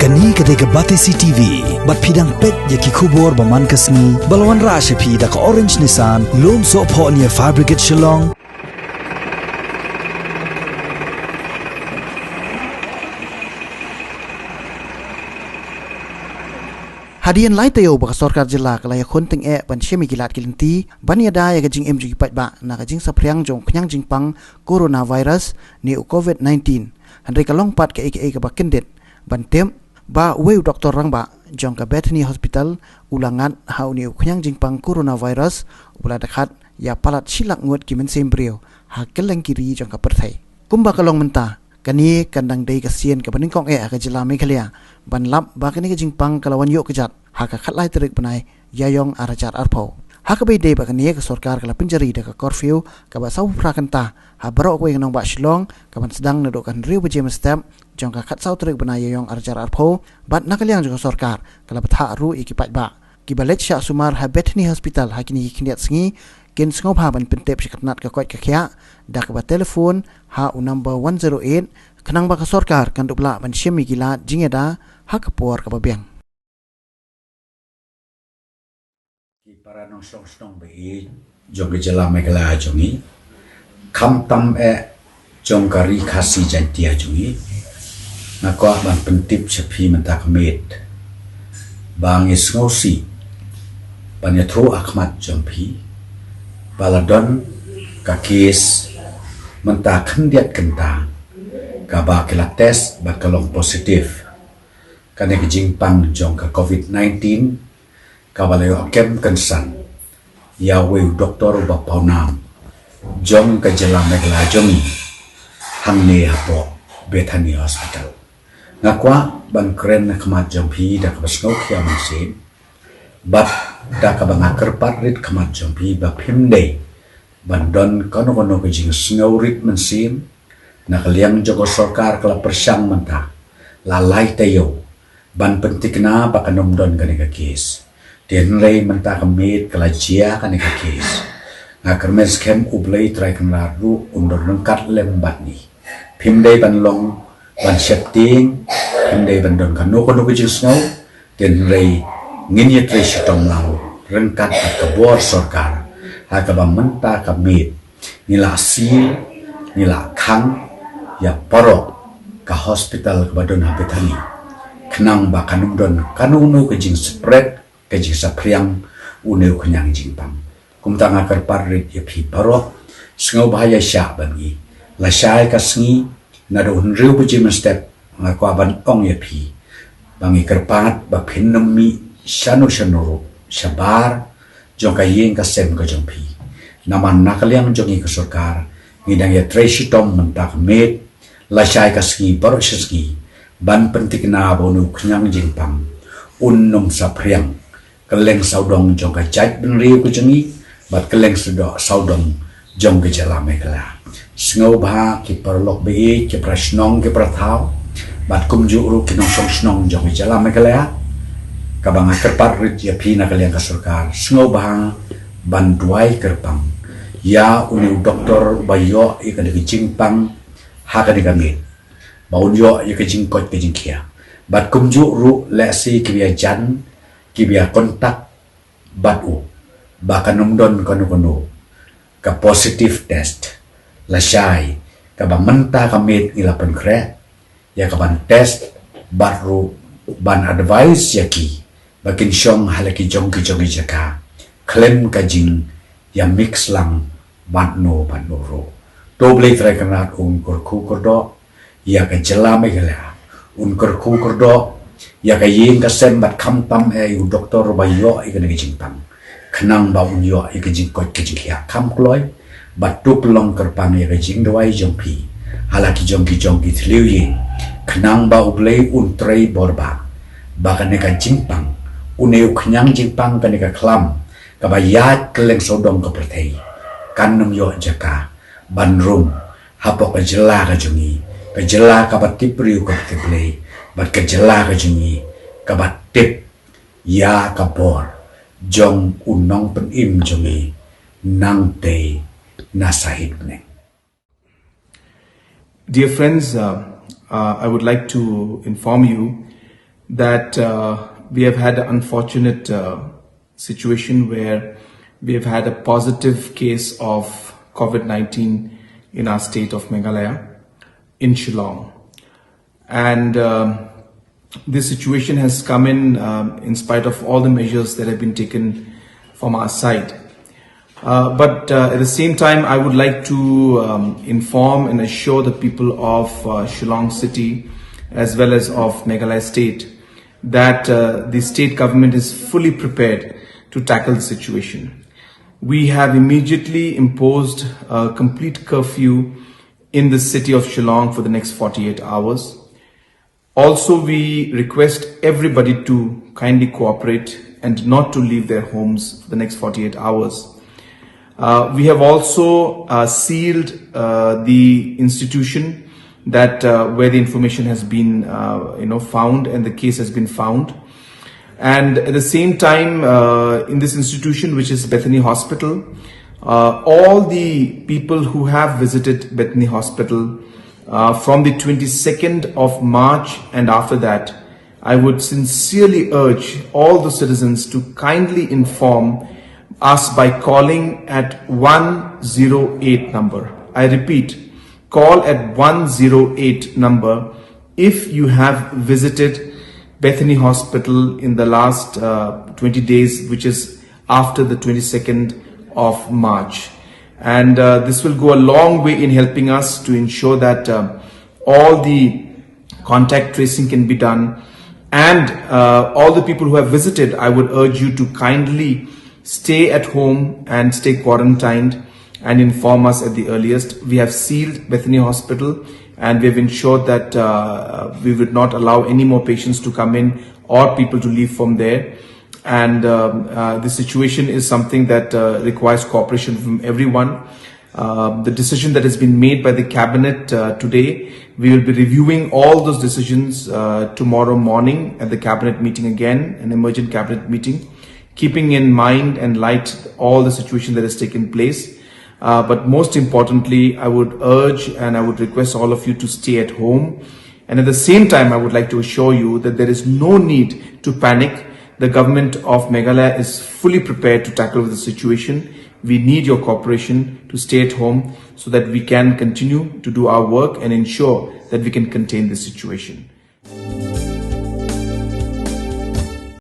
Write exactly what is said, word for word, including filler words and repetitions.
Kane ka dei ka Batesi T V, bad phi dang peit ïa ki khubor ba man ka sngi, ba la wanrah sha phi da ka Orange Nissan, Lumsohphoh near Fire Brigade Shillong. Hadien lai taïew ba ka sorkar jylla ka la ïakhun tyngeh ban shim ïa ki lad ki lynti ban ïada ïa ka jingim jong ki paidbah na ka jingsaphriang jong u khñiang jingpang coronavirus ne u covid nineteen. Hynrei ka long pat kaei kaei kaba kyndit ban tip ba uwei u doktor rangbah jong ka Bethany Hospital u la ngat ha une u khñiang jingpang coronavirus uba la dkhat ïa palat shi lak ngut ki mynsiem briew ha kylleng ki ri jong ka pyrthei. Kumba ka long mynta, kane kan dang dei ka sien kaba nyngkong eh ha ka jylla Meghalaya ban lap ba kane ka jingpang ka la wan ïoh kjat ha ka khatlai tarik bnai Ïaïong ar hajar arphew. Ha kaba ïadei bad kane, ka sorkar ka la pynjari da ka curfew kaba sawphew phra kynta ha baroh kawei ka nongbah Shillong, kaban sdang naduh ka hynriew baje mynstep jong ka khatsaw tarik bnai Ïaïong ar hajar arphew, bad na ka liang jong ka sorkar ka la bthah ruh ïa ki paidbah kiba leit shah sumar ha Bethany Hospital ha kine ki khyndiat sngi, kin sngewbha ban pyntip sha ka tnat ka koit ka khiah da kaba telephone ha u number one zero eight, khnang ba ka sorkar kan dup lah ban shim ïa ki lad jingïada ha ka por kaba biang. Ki para nongshong shnong ba ïeit jong ka jylla Meghalaya jong ngi, khamtam eh jong ka Ri Khasi Jaiñtia jong ngi, nga kwah ban pyntip sha phi mynta ka miet ba ngi sngewsih ban ïathuh ha khmat jong phi ba la don ka case mynta khyndiat kynta kaba ki la test bad ka long positive kane ka jingpang jong ka covid nineteen, kaba la ïoh kem kynsan ïa uwei u doktor uba pawnam jong ka jylla Meghalaya jong ngi hangne hapoh Bethany Hospital. Nga kwah ban kren ha khmat jong phi da kaba sngewkhia mynsiem bad da kaba nga kyrpad rit khmat jong phi ba phim dei ban don kano kano ka jingsngewrit mynsiem. Na ka liang jong ka sorkar ka la pyrshang mynta la lai taïew ban pynthikna ba kan ym don kane ka case. Te hynrei mynta ka miet ka la jia kane ka case. Nga kyrmen skhem U Blei Trai Kynrad ruh un don ryngkat lem bad ngi. Phim dei ban long ban sheptieng, phim dei ban don kano kano ka jingsngew. Te hynrei ngin ïatrei shitom lang ryngkat bad ka bor sorkar ha kaba mynta ka miet ngi la seal, ngi la khang ïa baroh ka hospital kaba don ha Bethany, khnang ba kan ym don kano kano ka jingspread, ka jingsaphriang une u khñiang jingpang. Kumta nga kyrpad rit ïa phi baroh, sngewbha ïaishah bad ngi. Lashai ka sngi naduh hynriew baje mynstep, nga kwah ban ong ïa phi ba ngi kyrpad ba phin nym mih shano shano ruh shabar jong ka ïing ka sem ka jong phi. Namar na ka liang jong ngi ka sorkar ngi dang ïatrei shitom mynta ka miet, lashai ka sngi baroh shi sngi ban pynthikna ba une u khñiang jingpang un nym saphriang kylleng sawdong jong ka jaitbynriew ka jong ngi bad kylleng sawdong jong ka jylla Meghalaya. Sngewbha ki paralok ba ïeit, ki para shnong, ki para thaw bad kumjuh ruh ki nongshong shnong jong ka jylla Meghalaya, kaba nga kyrpad rit ïa phi na ka liang ka sorkar, sngewbha ban duwai kyrpang ïa une u doktor uba ïoh ïa kane ka jingpang ha kane ka miet, ba un ïoh ïa ka jingkoit ka jingkhiah. Bad kumjuh ruh lehse kiba ïajan, kiba ïa contact bad u ba kan ym don kano kano ka positive test, lashai kaba mynta ka miet ngi la pynkhreh ïa ka ban test bad ruh ban advise ïa ki ba kin shong ha la ki jong ki jong ki jaka khlem ka jingïamix lang bad no bad no ruh. To U Blei Trai Kynrad un kyrkhu kyrdoh ïa ka jylla Meghalaya, un kyrkhu kyrdoh ïa ka ïing ka sem bad khamtam eh ïa u doktor uba ïoh ïa kane ka jingpang, khnang ba un ïoh ïa ka jingkoit ka jingkhiah kham kloi. Bad to pynlong kyrpang ïa ka jingduwai jong phi ha la ki jong ki jong ki thliew ïing, khnang ba U Blei un trei bor ba, ba kane ka jingpang, une u khñiang jingpang, kane ka khlam kaba ïaid kylleng sawdong ka pyrthei, kan ym ïoh jaka ban rung hapoh ka jylla ka jong ngi, ka jylla kaba tip briew kaba tip Blei, bad ka jylla ka jong ngi kaba tip ïa ka bor jong u Nongpynim jong ngi nangtei na sahit bneng. Dear friends, uh, uh, I would like to inform you that uh, we have had an unfortunate uh, situation where we have had a positive case of COVID nineteen in our state of Meghalaya in Shillong. And um, this situation has come in um, in spite of all the measures that have been taken from our side. Uh, but uh, at the same time, I would like to um, inform and assure the people of uh, Shillong City as well as of Meghalaya State that uh, the state government is fully prepared to tackle the situation. We have immediately imposed a complete curfew in the city of Shillong for the next forty-eight hours. Also, we request everybody to kindly cooperate and not to leave their homes for the next forty-eight hours. Uh, we have also uh, sealed uh, the institution that uh, where the information has been uh, you know found and the case has been found. And at the same time, uh, in this institution, which is Bethany Hospital, uh, all the people who have visited Bethany Hospital uh, from the twenty-second of March and after that, I would sincerely urge all the citizens to kindly inform us by calling at one zero eight number. I repeat, call at one zero eight number if you have visited Bethany Hospital in the last uh, twenty days, which is after the twenty-second of March. And uh, this will go a long way in helping us to ensure that uh, all the contact tracing can be done. And uh, all the people who have visited, I would urge you to kindly stay at home and stay quarantined and inform us at the earliest. We have sealed Bethany Hospital and we have ensured that uh, we would not allow any more patients to come in or people to leave from there. And um, uh, the situation is something that uh, requires cooperation from everyone. Uh, the decision that has been made by the cabinet uh, today, we will be reviewing all those decisions uh, tomorrow morning at the cabinet meeting again, an emergent cabinet meeting, keeping in mind and light all the situation that has taken place. Uh, but most importantly, I would urge and I would request all of you to stay at home. And at the same time, I would like to assure you that there is no need to panic. The government of Meghalaya is fully prepared to tackle with the situation. We need your cooperation to stay at home so that we can continue to do our work and ensure that we can contain the situation.